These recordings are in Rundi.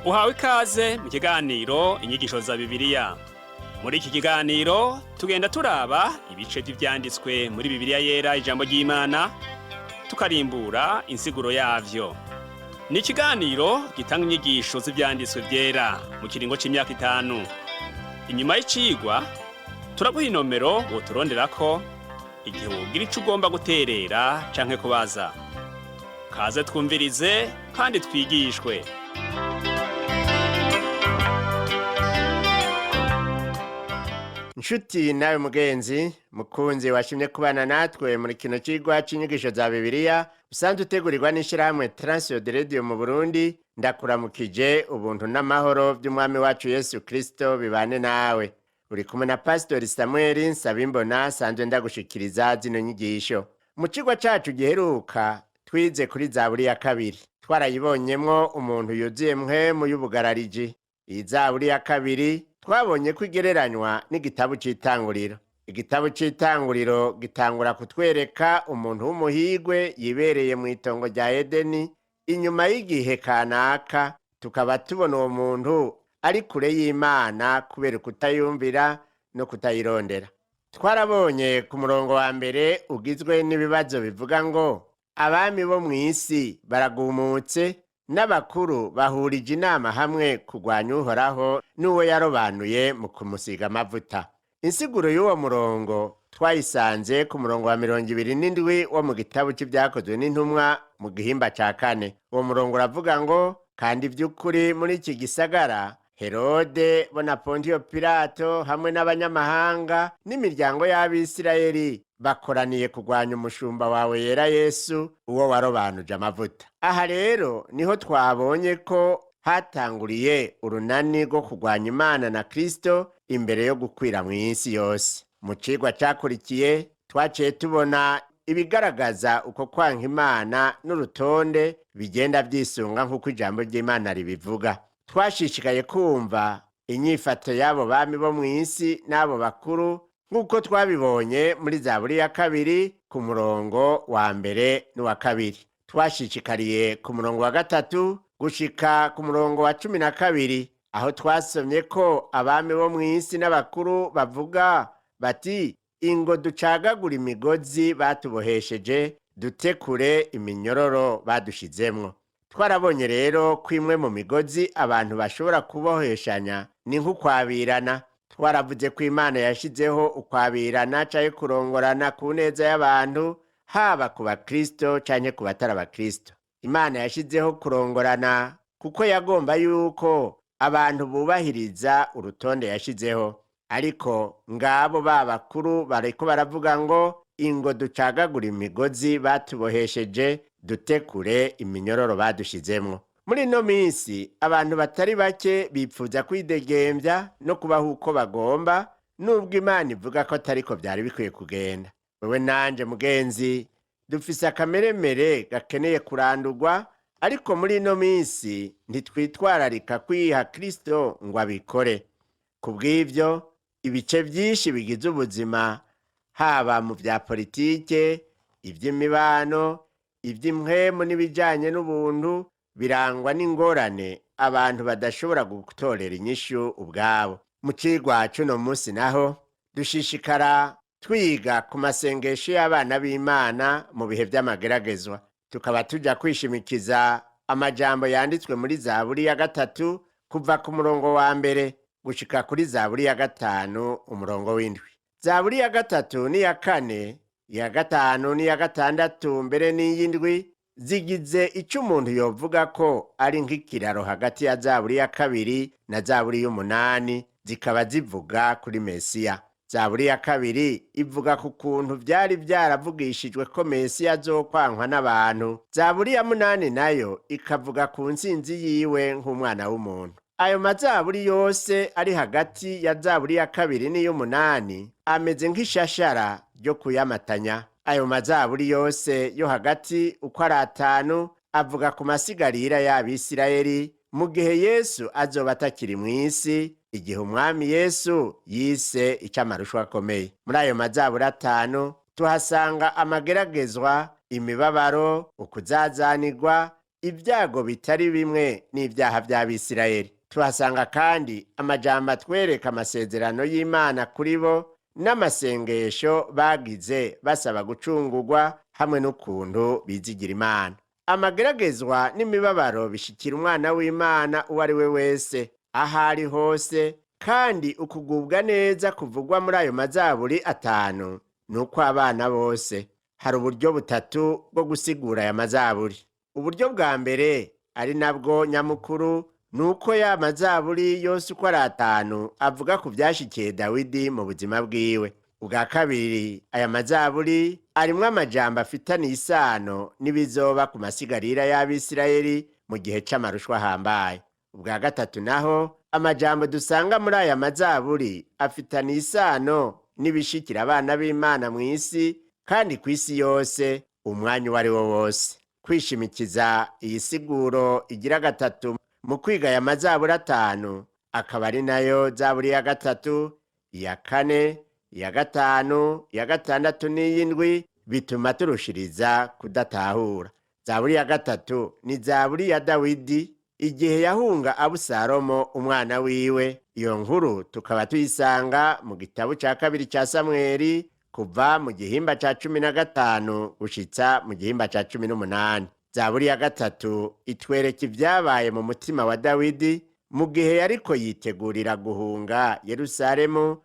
Uhawe ikaze mu kiganiro Inyigisho za Bibiliya. Muri iki kiganiro tugenda turaba ibice vy'ivyanditswe muri Bibiliya Yera, ijambo ry'Imana, tukarimbura insiguro yavyo. Ni ikiganiro gitanga inyigisho z'ivyanditswe vyera mu kiringo c'imyaka 5. Inyuma y'icigwa turaguha inomero woturonderako igihe wogira ico ugomba guterera canke kubaza. Kaze twumvirize kandi twigishwe. Nshuti nawe mugenzi mukunzi washimye kubana natwe muri kino cigwa c'inyigisho za Bibiliya usanzwe utegurirwa n'ishirahamwe Transworld Radio mu Burundi, ndakuramukije. Ubuntu n'amahoro vy'Umwami wacu Yesu Kristo bibane nawe. Uri kumwe na Pasitori Samuel Nsabimbona, sanzwe ndagushikiriza zino nyigisho. Mu cigwa cacu giheruka twize kuri Zaburi ya 2, twarayibonyemwo umuntu yuzuye mpwemu y'ubugarariji. Iyi Zaburi ya 2 twabonye ko igereranywa n'igitabo c'Itanguriro. Igitabo c'Itanguriro gitangura kutwereka umuntu w'umuhigwe yibereye mu itongo rya Edeni. Inyuma y'igihe kanaka tukaba tubona uwo muntu ari kure y'Imana kubera kutayumvira no kutayirondera. Twarabonye ku murongo wa 1 ugizwe n'ibibazo bivuga ngo: abami bo mw'isi baragumutse, n'abakuru bahurije inama hamwe kurwanya Uhoraho n'uwo yarobanuye mu kumusiga amavuta. Insiguro y'uwo murongo twayisanze ku murongo wa 27 wo mu gitabo c'Ivyakozwe n'Intumwa mu gihimba ca 4. Uwo murongo uravuga ngo: kandi vy'ukuri muri iki gisagara Herode bo na Pontiyo Pilato hamwe n'abanyamahanga n'imiryango y'Abisirayeli bakoraniye kurwanya umushumba wawe yera Yesu, uwo warobanuje amavuta. Aha rero niho twabonye ko hatanguriye urunani rwo kurwanya Imana na Kristo imbere yo gukwira mw'isi yose. Mu cigwa cakurikiye twaciye tubona ibigaragaza uko kwanka Imana n'urutonde bigenda vyisunga nk'uko ijambo ry'Imana ribivuga. Twashishikaye kumva inyifato y'abo bami bo mw'isi n'abo bakuru nk'uko twabibonye muri Zaburi ya 2 ku murongo wa 1 n'uwa 2. Twashishikariye ku murongo wa 3 gushika ku murongo wa 12, aho twasomye ko abami bo mw'isi n'abakuru bavuga bati: ingo ducagagura imigozi batubohesheje, dutekure iminyororo badushizemwo. Twarabonye rero ko imwe mu migozi abantu bashobora kuboheshanya ni nk'ukwabirana. Twaravuze ko Imana yashizeho ukwabirana canke kurongorana ku neza y'abantu, haba ku bakristo canke ku batari abakristo. Imana yashizeho kurongorana kuko yagomba yuko abantu bubahiriza urutonde yashizeho. Ariko ngabo ba bakuru bariko baravuga ngo: ingo ducagagura imigozi batubohesheje, dutekure iminyororo badushizemwo. Muri ino minsi abantu batari bake bipfuza kwidegembya no kubaho uko bagomba, nubwo Imana ivuga ko atariko vyari bikwiye kugenda. Wewe nanje mugenzi dufise akameremere gakeneye kurandurwa, ariko muri ino minsi ntitwitwararika kwiha Kristo ngo abikore. Kubw'ivyo, ibice vyinshi bigize ubuzima, haba mu vya politike, ivy'imibano, ivy'impwemu n'ibijanye n'ubuntu, birangwa n'ingorane abantu badashobora gutorera inyishu ubwabo. Mu cigwa c'uno munsi naho dushishikara twiga ku masengesho y'abana b'Imana mu bihe vy'amageragezwa. Tukaba tuja kwishimikiza amajambo yanditswe muri Zaburi ya 3 kuva ku murongo wa 1 gushika kuri Zaburi ya 5 umurongo w'7. Zaburi ya 3 n'iya 4, iya 5 n'iya 6 mbere n'iy'indwi zigize ico umuntu yovuga ko ari nk'ikiraro hagati ya Zaburi ya 2 na Zaburi y'8, zikaba zivuga kuri Mesiya. Zaburi ya 2 ivuga ku kuntu vyari vyaravugishijwe ko Mesiya azokwankwa n'abantu. Zaburi ya 8 nayo ikavuga ku ntsinzi yiwe nk'umwana w'umuntu. Ayo mazaburi yose ari hagati ya Zaburi ya 2 n'iy'umunani ameze nk'ishashara ryo kuyamatanya. Ayo mazaburi yose yo hagati uko ari 5 avuga ku masigarira y'Abisirayeli mu gihe Yesu azoba atakiri mw'isi, igihe Umwami Yesu yise ic'amarushwa akomeye. Muri ayo mazaburi 5 tuhasanga amageragezwa, imibabaro, ukuzazanirwa, ibyago bitari bimwe n'ibyaha by'Abisirayeli. Tuhasanga kandi amajambo atwereka amasezerano y'Imana kuri bo n'amasengesho bagize basaba gucungurwa hamwe n'ukuntu bizigira Imana. Amageragezwa n'imibabaro bishikira umwana w'Imana uwo ari we wese, aho ari hose, kandi ukugubwa neza kuvugwa muri ayo mazaburi atanu ni uko abana bose. Hari uburyo butatu bwo gusigura aya mazaburi. Uburyo bwa mbere, ari nabwo nyamukuru, ni uko ya mazaburi yose uko ari atanu avuga ku byashikiye Dawidi mu buzima bwiwe. Ubwa kabiri, aya mazaburi arimwo amajambo afitaniye isano n'ibizoba ku masigarira y'Abisirayeli mu gihe c'amarushwa ahambaye. Ubwa gatatu naho, amajambo dusanga muri aya mazaburi afitaniye isano n'ibishikira abana b'Imana mu isi kandi ku isi yose umwanya uwo ari wo wose. Kwishimikiza iyi siguro igira gatatu mu kwiga aya mazaburi atanu, akaba ari nayo zaburi ya gatatu, iya kane, iya gatanu, iya gatandatu n'iy'indwi, bituma turushiriza kudatahura. Zaburi ya gatatu ni zaburi ya Dawidi igihe yahunga Abusalomo umwana wiwe. Iyo nkuru tukaba tuyisanga mu gitabo ca kabiri ca Samweli, kuva mu gihimba ca 15 gushitsa mu gihimba ca 18. Zaburi ya gatatu itwereka ibyabaye mu mutima wa Dawidi mu gihe yariko yitegurira guhunga Yerusalemu,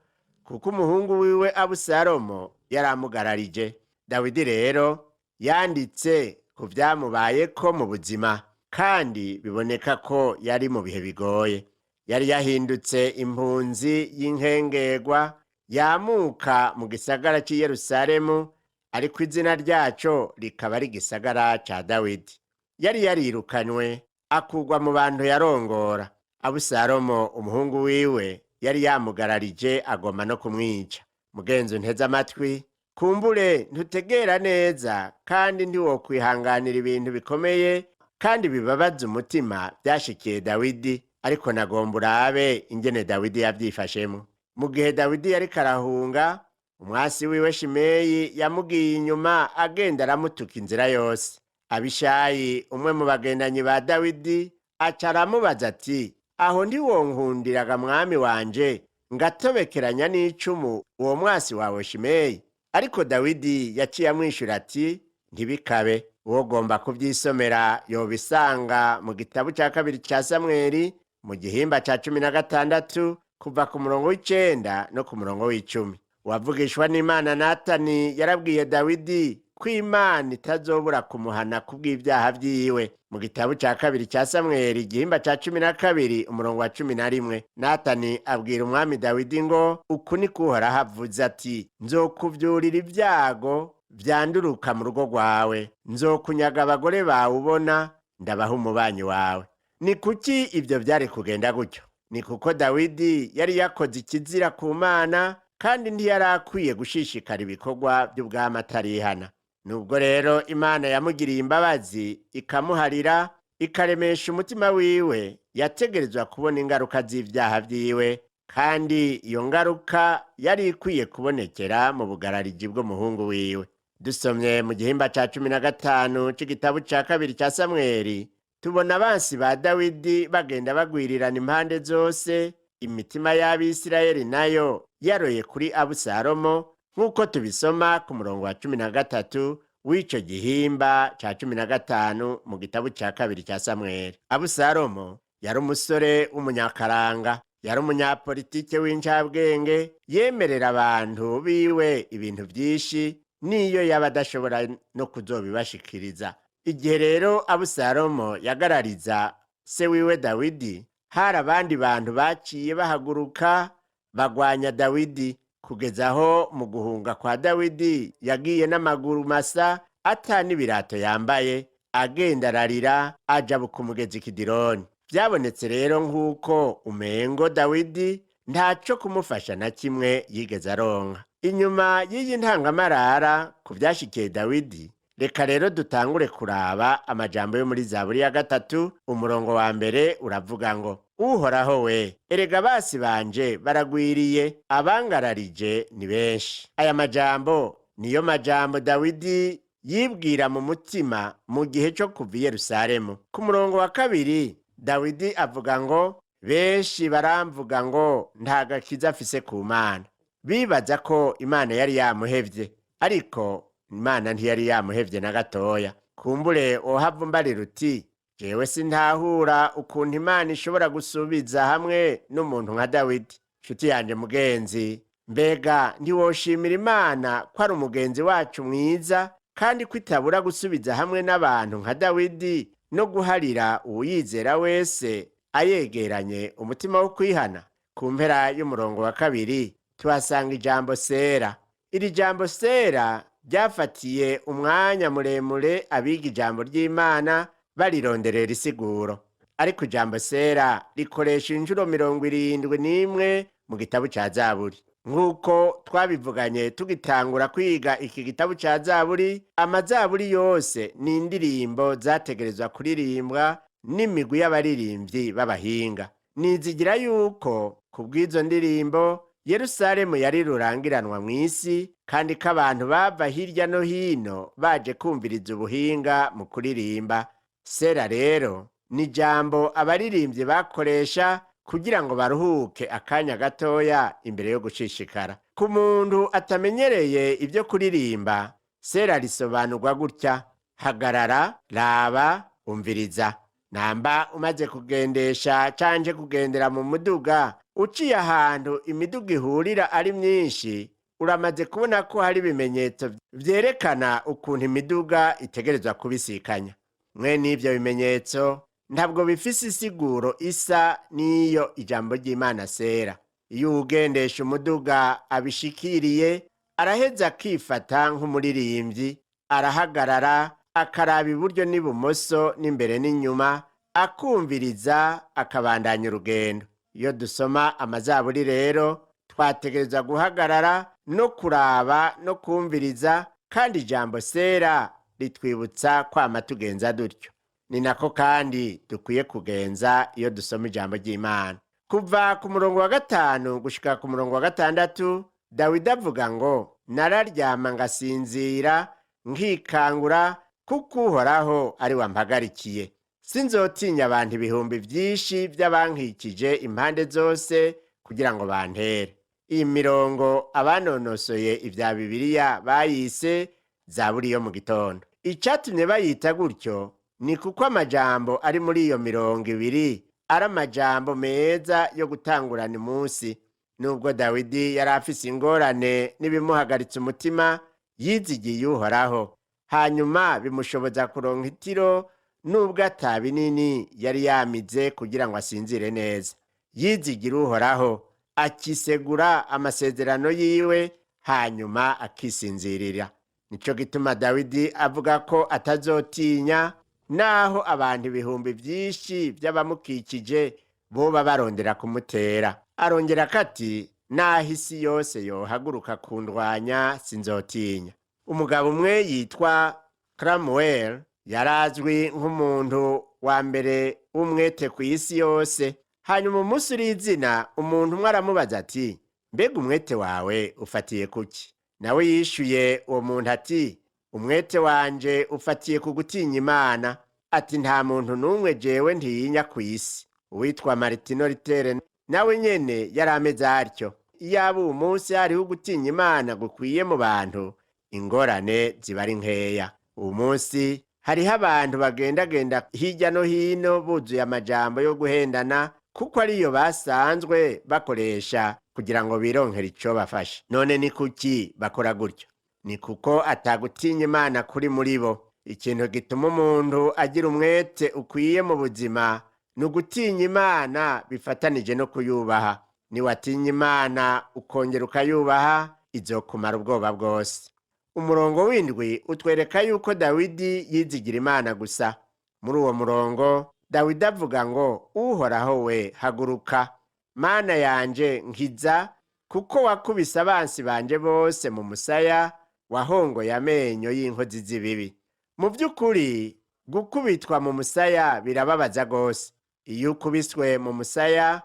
kuko umuhungu wiwe Abusalomo yaramugararije. Dawidi rero yanditse ku byamubayeko mu buzima, kandi biboneka ko yari mu bihe bigoye. Yari yahindutse impunzi y'inkengerwa yamuka mu gisagara cy'i Yerusalemu, ariko izina ryaco rikaba ari igisagara ca Dawidi. Yari yarirukanywe akugwa mu bantu yarongora. Abusalomo umuhungu wiwe yari yamugararije agomba no kumwica. Mugenzi unteze amatwi, kumbure ntutegera neza kandi ntiwokwihanganira ibintu bikomeye kandi bibabaza umutima byashikiye Dawidi, ariko nagomba urabe ingene Dawidi yabyifashemo. Mu gihe Dawidi yariko arahunga, umwasi wiwe Shimeyi yamugiye inyuma agenda aramutuka inzira yose. Abishayi, umwe mu bagendanyi ba Dawidi, aca aramubaza ati: "Aho ntiwonkundiraga, mwami wanje, ngatobekeranya n'icumu uwo mwasi wawe Shimeyi?" Ariko Dawidi yaciye amwishura ati: "Ntibikabe." Uwogomba kubyisomera yobisanga mu gitabo cya kabiri cya Samweli, mu gihimba cya 16, kuva ku murongo w'9 no ku murongo w'10. Uwavugishwa n'Imana Natani yarabwiye Dawidi ko Imana itazobura kumuhana kubw'ibyaha vyiwe. Mu gitabo cya kabiri cya Samweli, igihimba cya 12, umurongo wa 11, Natani abwira umwami Dawidi ngo: "Uku ni Uhoraho avuze ati: Nzokuvyurira ibyago vyanduruka mu rugo rwawe, nzokunyaga abagore bawe ubona, ndabaha umubanyi wawe." Ni kuki ibyo byari kugenda gutyo? Ni kuko Dawidi yari yakoze ikizira ku Mana, kandi ntiyari akwiye gushishikara ibikorwa by'ubwami atarihana. Nubwo rero Imana yamugiriye imbabazi, ikamuharira, ikaremesha umutima wiwe, yategerezwa kubona ingaruka z'ibyaha vyiwe, kandi iyo ngaruka yari ikwiye kubonekera mu bugarariji bw'umuhungu wiwe. Dusomye mu gihimba ca 15 c'igitabo ca kabiri ca Samweli, tubona abansi ba Dawidi bagenda bagwirirana impande zose, imitima y'Abisirayeli nayo yaroye kuri Abusalomo, nk'uko tubisoma ku murongo wa 13 w'ico gihimba ca 15 mu gitabo ca kabiri ca Samweli. Abusalomo yari umusore w'umunyakaranga, yari umunyapolitike w'incabwenge, yemerera abantu biwe ibintu vyinshi n'iyo yaba adashobora no kuzobibashikiriza. Igihe rero Abusalomo yagarariza se wiwe Dawidi, hari abandi bantu baciye bahaguruka bagwanya Dawidi, kugeza aho mu guhunga kwa Dawidi yagiye n'amaguru masa, ata n'ibirato yambaye, agenda ararira ajabuka umugezi Kidironi. Byabonetse rero nk'uko umengo Dawidi ntaco kumufasha na kimwe yigeze aronka. Inyuma y'iyi ntangamarara ku vyashikiye Dawidi, reka rero dutangure kuraba amajambo yo muri Zaburi ya gatatu. Umurongo wa mbere uravuga ngo: "Uhoraho we, erega basi banje baragwiriye, abangararije ni benshi." Aya majambo niyo majambo Dawidi Yibwira mu mutima mu gihe cyo kuva i Yerusalemu. Ku murongo wa 2, Dawidi avuga ngo: "Benshi baramvuga ngo nta gakiza afise ku Mana." Bibaza ko Imana yari yamuhevye, ariko Imana ntiyari yamuhevye na gatoya. Kumbure wohava umbarira uti: "Jewe sintahura ukuntu Imana ishobora gusubiza hamwe n'umuntu nka Dawidi." Nshuti yanje mugenzi, mbega ntiwoshimira Imana ko ari umugenzi wacu mwiza, kandi ko itabura gusubiza hamwe n'abantu nka Dawidi no guharira uwuyizera wese ayegeranye umutima wo kwihana? Ku mpera y'umurongo wa 2 tuhasanga ijambo "sera". Iri jambo "sera" ryafatiye umwanya muremure abiga ijambo ry'Imana barironderera isiguro, ariko ijambo "sera" rikoresha inshuro 71 mu gitabo ca Zaburi. Nk'uko twabivuganye tugitangura kwiga iki gitabo ca Zaburi, amazaburi yose ni indirimbo zategerezwa kuririmbwa n'imigwi y'abaririmbyi b'abahinga. Nizigira yuko ku bw'izo ndirimbo Yerusalemu yari rurangiranwa mu isi, kandi ko abantu bava hirya no hino baje kumviriza ubuhinga mu kuririmba. "Sera" rero ni ijambo abaririmbyi bakoresha kugira ngo baruhuke akanya gatoya imbere yo gushishikara. Ku muntu atamenyereye ibyo kuririmba, "sera" risobanurwa gutya: hagarara, raba, umviriza. Namba umaze kugendesha canje kugendera mu muduga uciye ahantu imiduga ihurira ari myinshi, uramaze kubona ko hari ibimenyetso vyerekana ukuntu imiduga itegerezwa kubisikanya. Mwe n'ivyo bimenyetso ntabwo bifise isiguro isa n'iyo ijambo ry'Imana "sera". Iyo uwugendesha umuduga abishikiriye, araheza akifata nk'umuririmbyi, arahagarara, akaraba iburyo n'ibumoso n'imbere n'inyuma, akumviriza, akabandanya urugendo. Iyo dusoma amazaburi rero, twategerezwa guhagarara no kuraba no kumviriza, kandi ijambo "sera" ritwibutsa kwama tugenza dutyo. Ni nako kandi dukwiye kugenza iyo dusoma ijambo ry'Imana. Kuva ku murongo wa 5 gushika ku murongo wa 6, Dawidi avuga ngo: "Nararyama ngasinzira, nkikangura, kuko Uhoraho ari wampagarikiye. Sinzotinya abantu ibihumbi byinshi by'abankikije impande zose kugira ngo bantere." Iyi mirongo abanonosoye ibya Bibiliya bayise "Zaburi yo mu gitondo". Icatumye bayita gutyo ni kuko amajambo ari muri iyo mirongo ibiri ari amajambo meza yo gutangurana umunsi. Nubwo Dawidi yari afise ingorane n'ibimuhagaritse umutima, yizigiye Uhoraho, hanyuma bimushoboza kuronka itiro nubwo ata binini yari yamize kugira ngo asinzire neza. Yizigira Uhoraho, akisegura amasezerano yiwe, hanyuma akisinzirira. Nico gituma Dawidi avuga ko atazotinya naho abantu ibihumbi byinshi by'abamukikije boba barondera kumutera. Arongera kati: "Naho isi yose yohaguruka kundwanya, sinzotinya." Umugabo umwe yitwa Cramuel yarazwi nk'umuntu wa mbere w'umwete ku isi yose. Hanyuma umunsi uri izina, umuntu umwe aramubaza ati: "Mbega umwete wawe ufatiye kuki?" Nawe yishyuye uwo muntu ati: "Umwete wanje ufatiye ku gutinya Imana." Ati: "Nta muntu n'umwe jewe ntiyinya ku isi." Uwitwa Martino Ritere nawe nyene yari ameze atyo. Iyaba uwo munsi hariho ugutinya Imana gukwiye mu bantu, ingorane ziba ari nkeya. Uwo munsi hariho abantu bagendagenda hirya no hino buzuye amajambo yo guhendana, kuko ariyo basanzwe bakoresha kugira ngo bironkere ico bafashe. None ni kuki bakora gutyo? Ni kuko atagutinya Imana kuri muri bo. Ikintu gituma umuntu agira umwete ukwiye mu buzima ni ugutinya Imana bifatanije no kuyubaha. Niwatinya Imana ukongera ukayubaha, izokumara ubwoba bwose. Umurongo w'7 utwereka yuko Dawidi yizigira Imana gusa. Muri uwo murongo Dawidi avuga ngo: "Uhoraho we, haguruka, Mana yanje, nkiza, kuko wakubise abansi banje bose mu musaya, wahongoye amenyo y'inkozi z'ibibi." Mu by'ukuri, gukubitwa mu musaya birababaza rwose. Iyo ukubiswe mu musaya,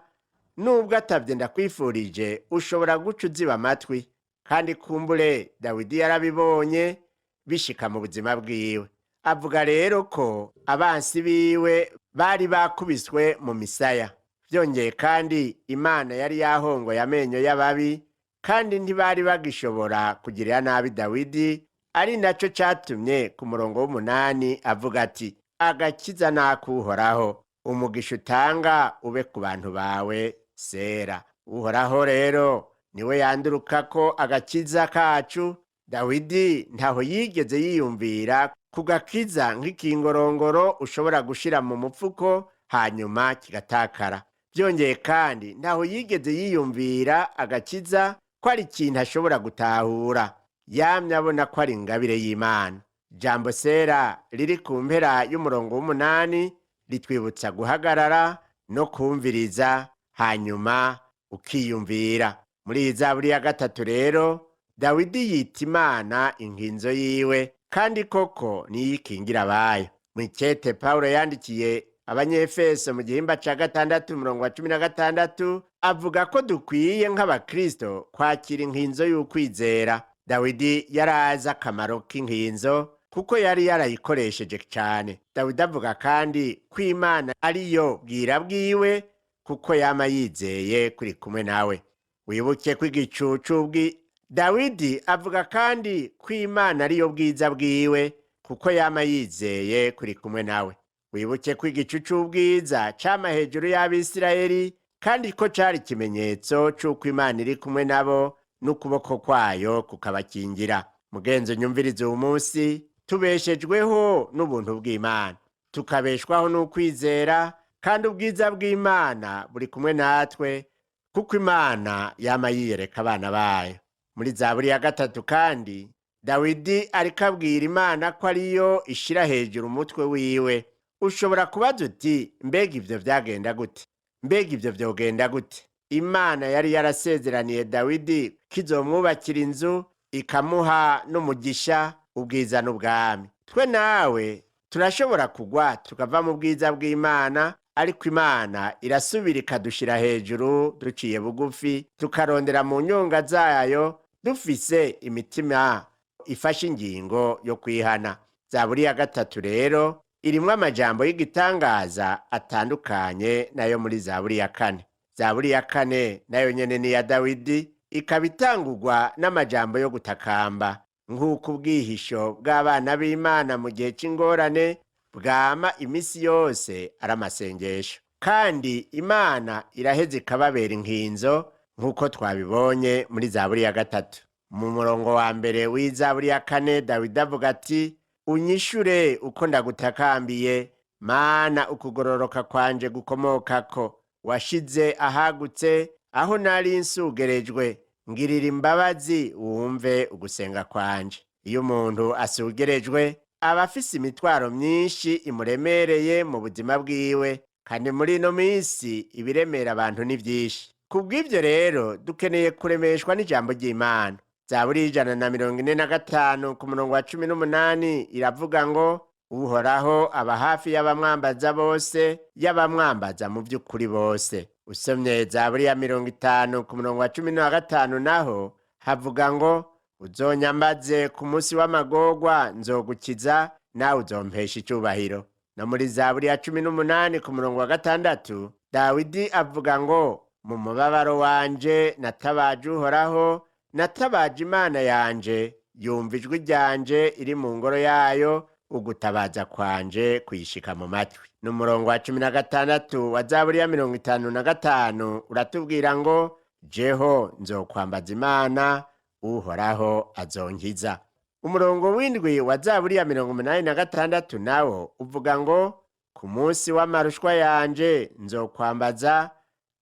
nubwo atabye ndakwifurije, ushobora guca uziba amatwi. Kandi kumbure Dawidi yarabibonye. bishika mu buzima bwiwe. Avuga rero ko abansi biwe bari bakubiswe mu misaya. Byongeye kandi, Imana yari yahongoye amenyo y'ababi, kandi ntibari bagishobora kugirira nabi Dawidi, ari nacyo cyatumye ku murongo w'8 avuga ati: "Agakiza n'akuhoraho, umugisha utanga ube ku bantu bawe, sera." Uhoraho rero niwe yanduruka ko agakiza kacu. Dawidi ntaho yigeze yiyumvira ku gakiza nk'ikingorongoro ushobora gushira mu mupfuko hanyuma kigatakara. Byongeye kandi, ntaho yigeze yiyumvira agakiza ko ari ikintu ashobora gutahura. Yamye abona ko ari ingabire y'Imana. Jambo sera riri ku mpera y'umurongo w'8 ritwibutsa guhagarara no kumviriza, hanyuma ukiyumvira. Muri iyi zaburi ya 3 rero, Dawidi yita Imana inkinzo yiwe, kandi koko niyo ikingira abayo. Mw'ikete Pawulo yandikiye Abanyefeso mu gihimba ca 6 umurongo wa 16, avuga ko dukwiye nk'abakristo kwakira inkinzo y'ukwizera. Dawidi yarazi akamaro k'inkinzo kuko yari yarayikoresheje cane. Dawidi avuga kandi ko Imana ariyo bwira bwiwe, kuko yama yizeye kuri kumwe nawe. Wibuke ko igicu c'ubwi Dawidi avuga kandi ko Imana ariyo bwiza bwiwe, kuko yama yizeye kuri kumwe nawe. Wibuke ko igicu c'ubwiza cama hejuru y'Abisirayeli, kandi ko cari ikimenyetso c'uko Imana iri kumwe nabo n'ukuboko kwayo kukabakingira. Mugenzi unyumvirize, uwu munsi tubeshejweho n'ubuntu bw'Imana, tukabeshwaho n'ukwizera, kandi ubwiza bw'Imana buri kumwe natwe, kuko Imana yama yiyereka abana bayo. Muri zaburi ya 3 kandi, Dawidi ariko abwira Imana ko ariyo ishira hejuru umutwe wiwe. Ushobora kubaza uti: "Mbega ivyo vyagenda gute? Mbega ivyo vyogenda gute?" Imana yari yarasezeraniye Dawidi ko izomwubakira inzu, ikamuha n'umugisha, ubwiza n'ubwami. Twe nawe turashobora kugwa tukava mu bwiza bw'Imana, ariko Imana irasubira ikadushira hejuru duciye bugufi, tukarondera mu nyonga zayo dufise imitima ifashe ingingo yo kwihana. Zaburi ya 3 rero irimwo amajambo y'igitangaza atandukanye nayo muri zaburi ya 4. Zaburi ya 4 nayo nyene ni iya Dawidi, ikaba itangurwa n'amajambo yo gutakamba, nk'uko ubwihisho bw'abana b'Imana mu gihe c'ingorane bwama imisi yose ari amasengesho, kandi Imana iraheza ikababera inkinzo, nk'uko twabibonye muri zaburi ya 3. Mu murongo wa 1 w'izaburi ya 4, Dawidi avuga ati: "Unyishure uko ndagutakambiye, Mana ukugororoka kwanje gukomokako. Washize ahagutse aho nari nsugerejwe, ngirira imbabazi wumve ugusenga kwanje." Iyo umuntu asugerejwe, aba afise imitwaro myinshi imuremereye mu buzima bwiwe, kandi muri ino minsi ibiremera abantu ni vyinshi. Kubw'ivyo rero dukeneye kuremeshwa n'ijambo ry'Imana. Zaburi 145 ku murongo wa 18 iravuga ngo: "Uhoraho aba hafi y'abamwambaza bose, y'abamwambaza mu by'ukuri bose." Usomye zaburi ya 50 ku murongo wa 15 naho havuga ngo: "Uzonyambaze ku munsi w'amagorwa, nzogukiza, nawe uzompesha icyubahiro." No muri zaburi ya 18 ku murongo wa 6, Dawidi avuga ngo: "Mu mubabaro wanje natabaje Uhoraho, natabaje Imana yanje, yumva ijwi ryanje iri mu ngoro yayo, ugutabaza kwanje kuyishika mu matwi." N'umurongo wa 16 wa zaburi ya 55 uratubwira ngo: "Jeho nzokwambaza Imana, Uhoraho azonkiza." Umurongo w'7 wa zaburi ya 86 nawo uvuga ngo: "Ku munsi w'amarushwa yanje nzokwambaza,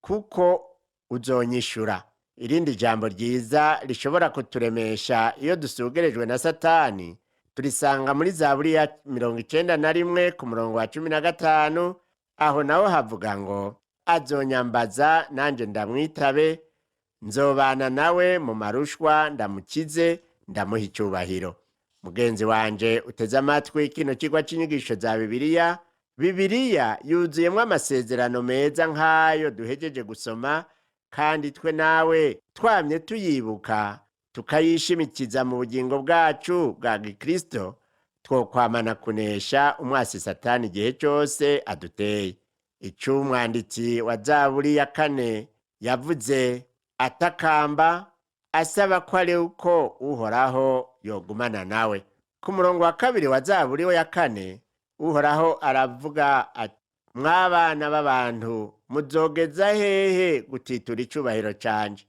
kuko uzonyishura." Irindi jambo ryiza rishobora kuturemesha iyo dusugerejwe na Satani turisanga muri zaburi ya 91 ku murongo wa 15. Aho naho havuga ngo: "Azonyambaza nanjye ndamwitabe, nzobana nawe mu marushwa, ndamukize, ndamuha icyubahiro." Mugenzi wanje uteze amatwi kino kigwa c'inyigisho za Bibiliya, Bibiliya yuzuyemwo amasezerano meza nk'ayo duhejeje gusoma, kandi twe nawe twamye tuyibuka. Tukayishimikiza mu bugingo bwacu bwa gikristo, twokwamana kunesha umwasi Satani igihe cyose aduteye. Icyo umwanditsi wa Zaburi ya kane yavuze atakamba asaba ko ari uko Uhoraho yogumana nawe. Ku murongo wa 2 wa Zaburi we ya 4, Uhoraho aravuga ati: "Mwabana b'abantu, muzogeza hehe gutitura icubahiro canje?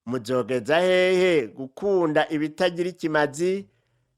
Muzogeza hehe gukunda ibitagira ikimazi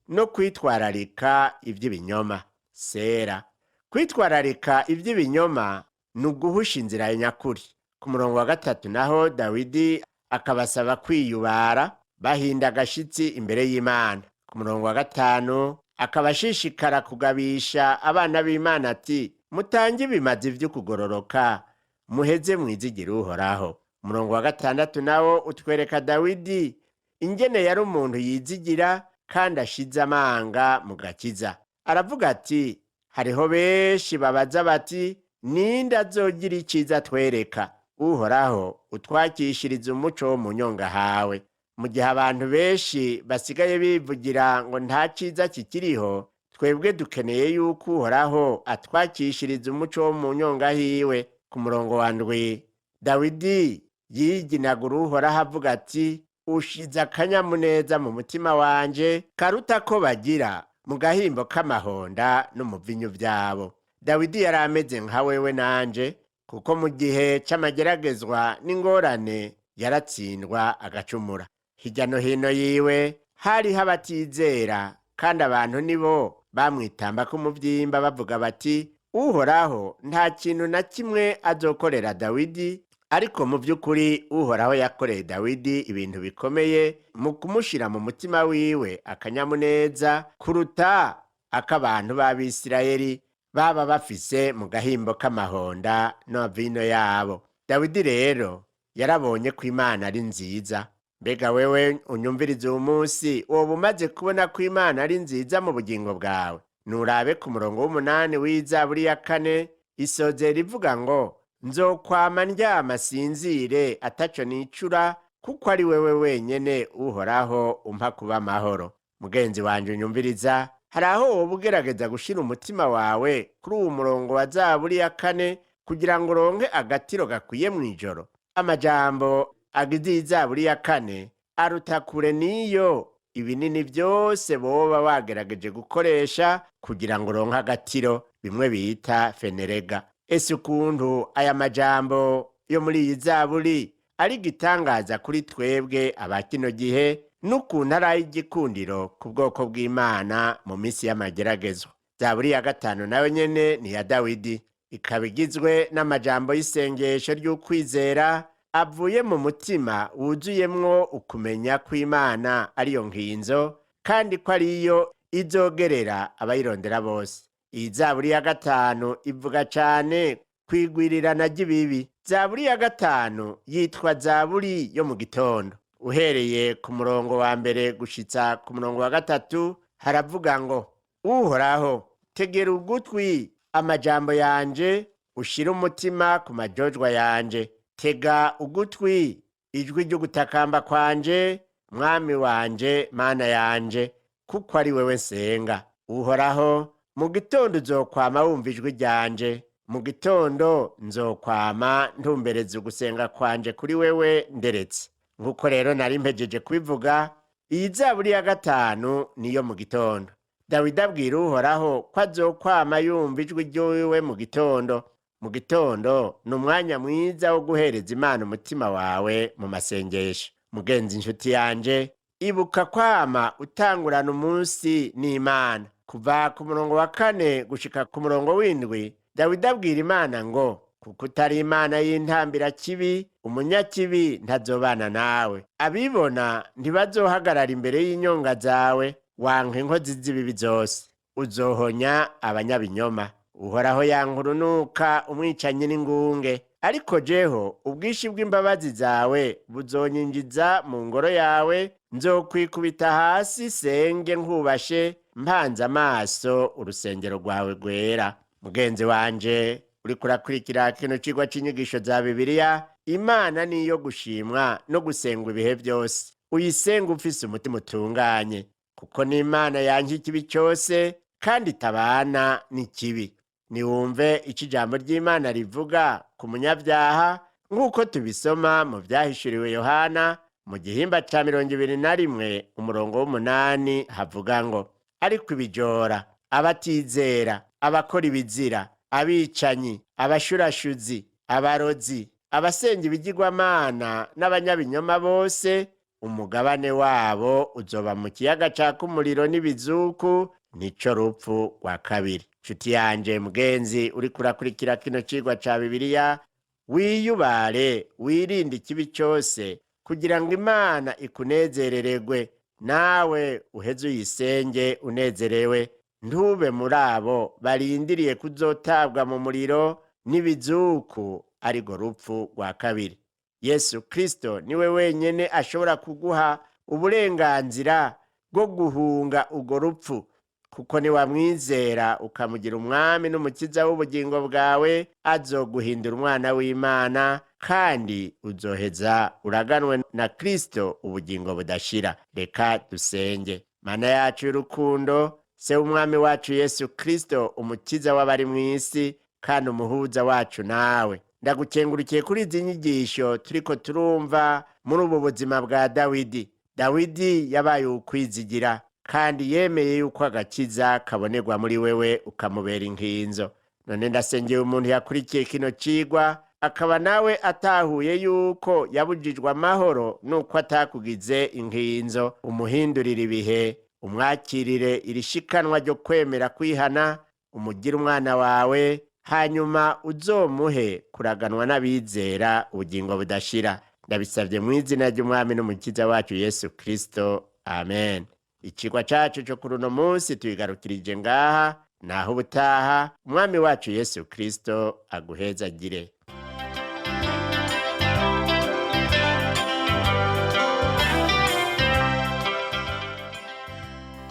no kwitwararika iby'ibinyoma?" Sera. Kwitwararika iby'ibinyoma ni uguhusha inzira ya nyakuri. Ku murongo wa 3 naho, Dawidi akabasaba kwiyubara bahinda agashitsi imbere y'Imana. Ku murongo wa 5 akaba ashishikara kugabisha abana b'Imana ati: "Mutange ibimazi vy'ukugororoka, muheze mwizigire Uhoraho." Umurongo wa 6 nawo utwereka Dawidi ingene yari umuntu yizigira kandi ashize amanga mu gakiza. Aravuga ati: "Hariho benshi babaza bati: 'Ninde azogira iciza atwereka?' Uhoraho, utwakishiriza umuco wo mu nyonga hawe." Mu gihe abantu benshi basigaye bivugira ngo nta ciza kikiriho, twebwe dukeneye yuko Uhoraho atwakishiriza umuco wo mu nyonga hiwe. Ku murongo wa 7, Dawidi yiginagura Uhoraho avuga ati: "Ushize akanyamuneza mu mutima wanje karuta ko bagira mu gahimbo k'amahonda n'umuvinyu vyabo." Dawidi yari ameze nka wewe nanje, kuko mu gihe c'amageragezwa n'ingorane yaratsindwa agacumura. Hirya no hino yiwe hariho abatizera, kandi abantu nibo bamwitambako umuvyimba bavuga bati: "Uhoraho nta kintu na kimwe azokorera Dawidi." Ariko mu by'ukuri Uhoraho yakoreye Dawidi ibintu bikomeye mu kumushira mu mutima wiwe akanyamuneza kuruta ak'abantu b'Abisirayeli baba bafise mu gahimbo k'amahonda no vino yabo. Dawidi rero yarabonye ko Imana ari nziza. Mbega wewe unyumviriza uwu munsi, woba umaze kubona ko Imana ari nziza mu bugingo bwawe? Nurabe ku murongo w'8 w'Izaburi ya 4, isozera ivuga ngo: "Nzokwama ndyama sinzire ataco nicura, kuko ari wewe wenyene Uhoraho umpa kuba amahoro." Mugenzi wanje unyumviriza, hari aho woba ugerageza gushira umutima wawe kuri uwu murongo wa Zaburi ya 4 kugira ngo uronke agatiro gakwiye mw'ijoro? Amajambo agize Izaburi ya 4 aruta kure n'iyo ibinini byose boba wagerageje gukoresha kugira ngo uronke agatiro, bimwe bita fenerega. Ese ukuntu aya majambo yo muri iyi zaburi ari igitangaza kuri twebwe aba kino gihe, n'ukuntu ari ay'igikundiro ku bwoko bw'Imana mu minsi y'amageragezo! Zaburi ya 5 nayo nyene ni iya Dawidi, ikaba igizwe n'amajambo y'isengesho ry'ukwizera avuye mu mutima wuzuyemwo ukumenya kw'Imana ariyo nkinzo, kandi ko ariyo izogerera abayirondera bose. Iyi Zaburi ya 5 ivuga cane kwigwirirana ry'ibibi. Zaburi ya 5 yitwa Zaburi yo mu gitondo. Uhereye ku murongo wa 1 gushitsa ku murongo wa 3 haravuga ngo: "Uhoraho, tegera ugutwi amajambo yanje, ushire umutima ku majojwa yanje. Tega ugutwi ijwi ry'ugutakamba kwanje, Mwami wanje, Mana yanje, kuko ari wewe nsenga. Uhoraho, mu gitondo uzokwama wumva ijwi ryanje, mu gitondo nzokwama ntumbereza ugusenga kwanje kuri wewe nderetse." Nk'uko rero nari mpejeje kubivuga, iyi Zaburi ya 5 niyo mu gitondo. Dawidi abwira Uhoraho ko azokwama yumva ijwi ry'iwe mu gitondo. Mu gitondo ni umwanya mwiza wo guhereza Imana umutima wawe mu masengesho. Mugenzi, inshuti yanje, ibuka kwama utangurana umunsi n'Imana. Kuva ku murongo wa 4 gushika ku murongo w'7, Dawidi abwira Imana ngo: "Kuko utari Imana y'intambirakibi, umunyakibi ntazobana nawe. Abibona ntibazohagarara imbere y'inyonga zawe. Wanka inkozi z'ibibi zose, uzohonya abanyabinyoma. Uhoraho yanka urunuka umwicanyi n'ingunge. Ariko jeho ubwinshi bw'imbabazi zawe buzonyinjiza mu ngoro yawe, nzokwikubita hasi senge nkubashe, mpanze amaso urusengero rwawe rwera." Mugenzi wanje uriko urakurikira kino cigwa c'inyigisho za Bibiliya, Imana niyo gushimwa no gusengwa ibihe byose. Uyisenge ufise umutima utunganye, kuko n'Imana yanka ikibi cyose kandi itabana n'ikibi. Niwumve icyo ijambo ry'Imana rivuga ku munyabyaha nk'uko tubisoma mu Byahishuriwe Yohana mu gihimba ca 21 umurongo w'8, havuga ngo: "Ariko ibijora, abatizera, abakora ibizira, abicanyi, abashurashuzi, abarozi, abasenga ibigirwamana n'abanyabinyoma bose, umugabane wabo uzoba mu kiyaga caka umuriro n'ibizuku, nico rupfu rwa kabiri." Nshuti yanje mugenzi uriko urakurikira kino cigwa ca Bibiliya, wiyubare, wirinde ikibi cyose kugira ngo Imana ikunezerererwe, nawe uheze uyisenge unezerewe. Ntube muri abo barindiriye kuzotabwa mu muriro n'ibizuku, arirwo rupfu rwa kabiri. Yesu Kristo niwe wenyene ashobora kuguha uburenganzira bwo guhunga urwo rupfu, kuko niwamwizera ukamugira umwami n'umukiza w'ubugingo bwawe, azoguhindura umwana w'Imana, kandi uzoheza uraganwe na Kristo ubugingo budashira. Reka dusenge. Mana yacu y'urukundo, Se w'umwami wacu Yesu Kristo, umukiza w'abari mu isi kandi umuhuza wacu nawe, ndagukengurukiye kuri izi nyigisho turiko turumva muri ubu buzima bwa Dawidi. Dawidi yabaye ukwizigira kandi yemeye yuko agakiza kabonerwa muri wewe, ukamubera inkinzo. None ndasengeye umuntu yakurikiye kino cigwa, akaba nawe atahuye yuko yabujijwe amahoro nuko atakugize inkinzo. Umuhindurire ibihe, umwakirire irishikanwa ryo kwemera kwihana, umugire umwana wawe, hanyuma uzomuhe kuraganwa n'abizera ubugingo budashira. Ndabisabye mu izina ry'umwami n'umukiza wacu Yesu Kristo, amen. Ikigwa cacu co kuri uno munsi tuyigarukirije ngaha. Naho ubutaha, umwami wacu Yesu Kristo aguhezagire.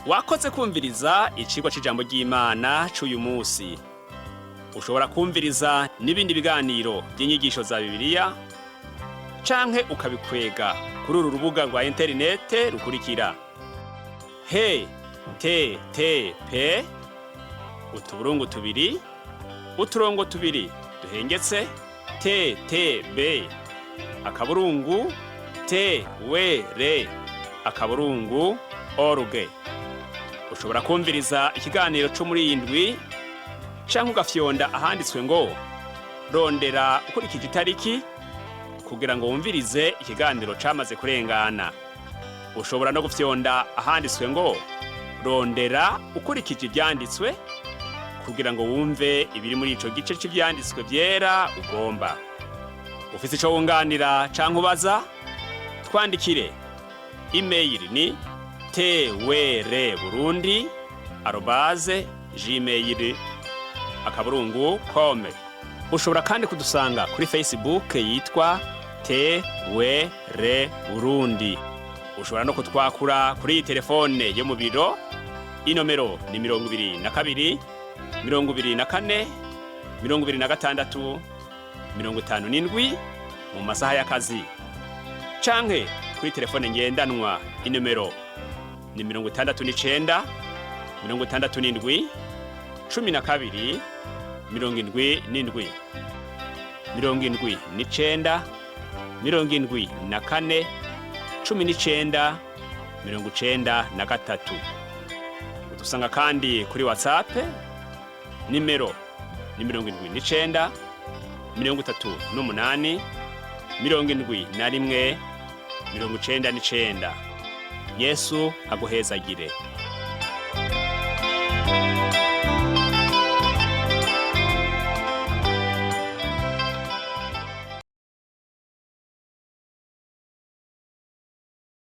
Wakoze kumviriza icigwa c'ijambo ry'Imana c'uyu munsi. Ushobora kumviriza n'ibindi biganiro by'inyigisho za Bibiliya canke ukabikwega kuri uru rubuga rwa interinete rukurikira: http://ttb.twr.org. Ushobora kumviriza ikiganiro cyo muri iyi ndwi canke ugafyonda ahanditswe ngo "rondera ukurikije itariki" kugira ngo wumvirize ikiganiro camaze kurengana. Ushobora no gufyonda ahanditswe ngo "rondera ukurikije ivyanditswe" kugira ngo wumve ibiri muri ico gice c'ivyanditswe vyera ugomba. Ufise ico wunganira canke ubaza, twandikire. Imeyili ni twrburundi@gmail.com. Ushobora kandi kudusanga kuri Facebook yitwa TWR Burundi. Ushobora no kutwakura kuri iyi telefone yo mu biro. Inomero ni 22, 24, 26, 57 mu masaha y'akazi, canke kuri telefone ngendanwa, inomero ni 69, 67, 12, 77, 79, 74, 19, 93. Udusanga kandi kuri WhatsApp, nimero ni 79, 38, 71, 99. Yesu aguhezagire.